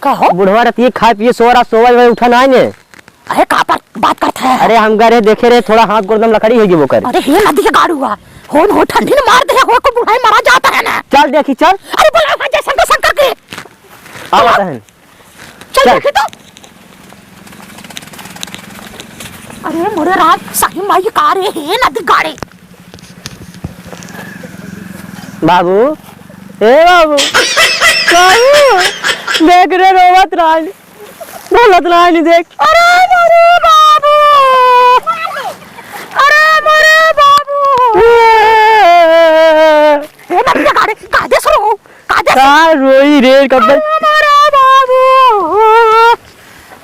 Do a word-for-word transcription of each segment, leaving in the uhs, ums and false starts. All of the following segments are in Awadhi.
का हो? बुढ़वा रतिये खाए पिए सो रहा, सोवल में उठा ना आने। अरे का पर बात करत है? अरे हम गए रहे, देखे रहे, थोड़ा हाथ गोड़ एकदम लकड़ी होइ गई ओकर। अरे हे नदी के गाड़ू आ, होन हो ठंडी ने मार दे, हो को बुढ़ाई मरा जाता है ना। चल देखी, चल। अरे बोला है जयशंकर शंकर के। आवत है। चल चल। देखी तो। अरे मोरे राम, सही माई का रे हे नदी गाड़े। बाबू, ए बाबू, बाबू, देख रे रोवत रहन, बोलत रहन, देख। अरे मोरे बाबू, अरे मोरे बाबू। ए नदी गाड़े, कायदे से रो। कायदे से। का रोई रे, कब्बल? अरे मोरे बाबू,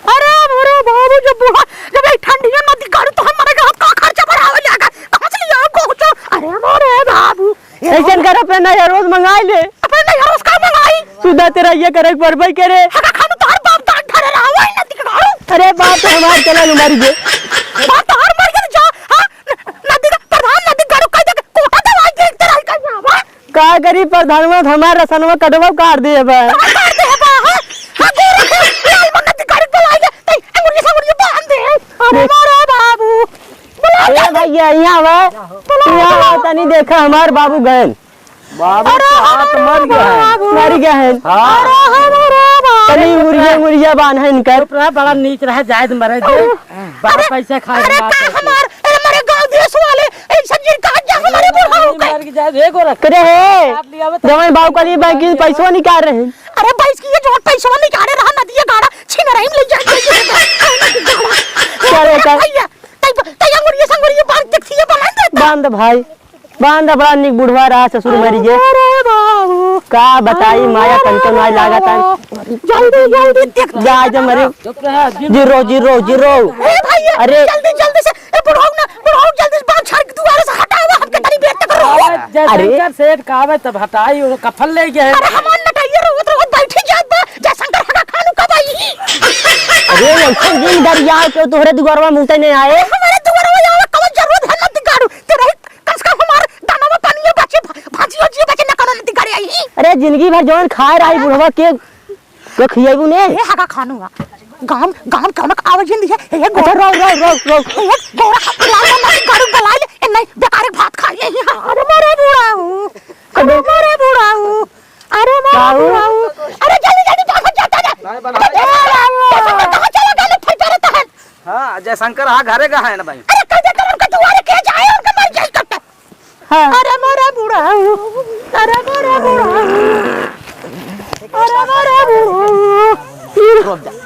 अरे मोरे बाबू, जब बुढ़ा, जब एक ठंडिया नदी गाड़ू तो हम मरे का, का खर्चा बढ़ावे लगा, कहाँ से लिया हमको कुछ? अरे मोरे बाबू, ए ऐसन कर, अपने नैहर रोज मंगाई ले। अपने नैहर रोज का मंगाई? सुधा तेरा ये करे, परबई करे। हका खानू तोहर बाप दांत धरे रहा, वही नदी गाड़ू। अरे बाप तो हमार चला, हमारी जे। बाप तोहर मर गया जा, हाँ? न-, नदी का प्रधान नदी गाड़ू कह दे, कोटा दवाई दे, तेरा ही कहीं आवा। का करी प्रधानवा, हमार रसनवा कटवा काट दे बा। का काट दे बा, हाँ? हाँ, गोरा के लाल बा नदी गाड़ी बुलाई ले, तई अंगुरिया से अंगुरिया बांध दे। अरे देख। मोरे बाबू, बुला ए ले। भैया, यहाँ आवा। बुला, यहाँ बुला। आवा, तनी देखा, हमार बाबू गए। बाबू अरे तो हाथ हमारे मर गया है। बाबू। मर गया है। हाँ। अरे हमारे बाबू। तनी अंगुरिया, अंगुरिया बांध है इनकर। चुप रहा, बड़ा नीच रहा, जायज मरे दे। अरे, बड़ा अरे, पैसा खाए अरे, मार का करके। हमार, अरे, हमारे गाँव देश वाले, ऐसा जिन कहा जा हमारे बुढ़ाऊ का। मर के जाए, रे गोरख। करे है। काट लिया बे, जवान बाबू का लिए बैंक की पैसवा निकाल रहे हैं। अरे, भैंस की ये जो पैसवा निकाले रहा, नदिया गाड़ा, छीन रही, ले जा, ले जा, ले जा। करे का? भैया, तई, तई अंगुरिया संगुरिया बांध, देखती है, बना दे। बांध भाई। बांध, बड़ा निक बुढ़वा रहा, ससुर मरी गे। अरे बाबू। का बताई, अरे माया बाबू। तनको नाई लागत है। जल्दी, जल्दी देख। जा, जा मरे। चुप रहा, जिन जिरो, जिरो, जिरो। ए भैया, अरे। जल्दी, जल्दी से, ए बुढ़ऊ ना, बुढ़ऊ जल्दी से बांध छाड़ के दुआरे से हटावा, हमके तनी बेर तक रो। अरे, जयशंकर सेठ का आवे तब हटाई, वो कफन ले गए। अरे हमार नटैया रोवत रोवत बैठी जात बा, जयशंकर हगा खानू कब आई? अरे, ऐसन जिन गरिया के तोहरे दुआरवा में उतरे नहीं आए। हमारे दुआरवा आवे, कवन जरूरत है नदी गाड़ू? तेरा ही कम से कम हमार दाना में पानी बचे, भा-, भाजी ओजी बचे, ना कोनो नदी गाड़े आई। अरे जिंदगी भर जवन खाए रही बुढ़वा के, के खियाबू ने? ए हगा खानू आ। गाम, गाम के हमक आवे जिंदगी है। ए अच्छा, गोरा। रो, रो, रो, रो। ए गोरा, बुला ले, नदी गाड़ू बुला ले। ए नहीं, बेकार के भात खाई है। अरे मोरे बुढ़ा हूँ। अरे मोरे बुढ़ा हूँ। अरे मोरे बाबू। बुढ़ा हूँ। अरे जल्दी, जल्दी, बाहर जाता है। नहीं, बना अरे ले। ए बाबू। कहाँ चला गया? फट रहा है। हाँ, जयशंकर, हाँ, घरे का है ना भाई? अरे, कह दे, तो उनका दुआरे के जाए, उनका मर जाए तब तक। हाँ। अरे, मोरे बुढ़ऊ, अरे, मोरे बुढ़ऊ, अरे, मोरे बुढ़ऊ। रुक जा।